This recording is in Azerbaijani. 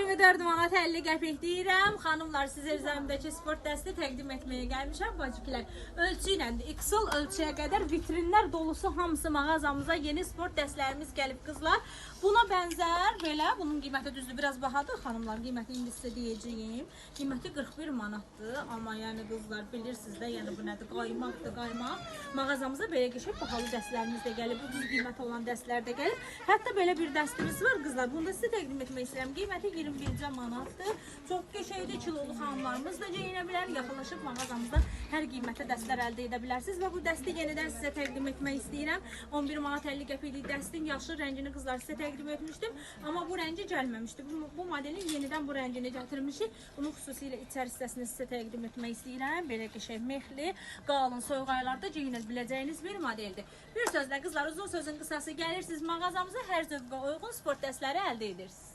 24 manat 50 qəpik deyirəm. Xanımlar, sizə üzərimdəki sport dəsti təqdim etməyə gəlmişəm bacıkilər. Ölçü iləndir. XL ölçüyə qədər vitrinlər dolusu hamısı mağazamıza yeni sport dəstlərimiz gəlib qızlar. Buna bənzər belə, bunun qiyməti düzdür biraz bahadır xanımlar. Qiyməti indi sizə deyəcəyim. Qiyməti 41 manatdır. Amma yəni qızlar bilirsiniz də, yəni bu nədir? Qaymaqdır, qaymaq. Mağazamıza belə qəşəng bahalı dəstlərimiz də gəlib, ucuz qiymət olan dəstlər də gəlib. Hətta belə bir dəstimiz var qızlar. Bunu da sizə təqdim etmək istəyirəm. Qiyməti 21 manatdır. Çox qəşəngdir. Kilolu xanımlarımız da geyinə bilər. Yaxınlaşıb mağazamızda hər qiymətə dəstlər əldə edə bilərsiniz və bu dəsti yenidən sizə təqdim etmək istəyirəm. 11 manat 50 qəpiklik dəstin yaşıl rəngini qızlar sizə təqdim etmişdim. Amma bu rəngi gəlməmişdi. Bu modelin yenidən bu rəngini gətirmişik. Bunun xüsusilə içəri hissəsini sizə təqdim etmək istəyirəm. Belə qəşəng mexli, qalın soyuq aylarda geyinə biləcəyiniz bir modeldir. Bir sözlə qızlar, uzun sözün qısası, gəlirsiniz mağazamıza, hər zövqə uyğun sport dəstləri əldə edirsiniz.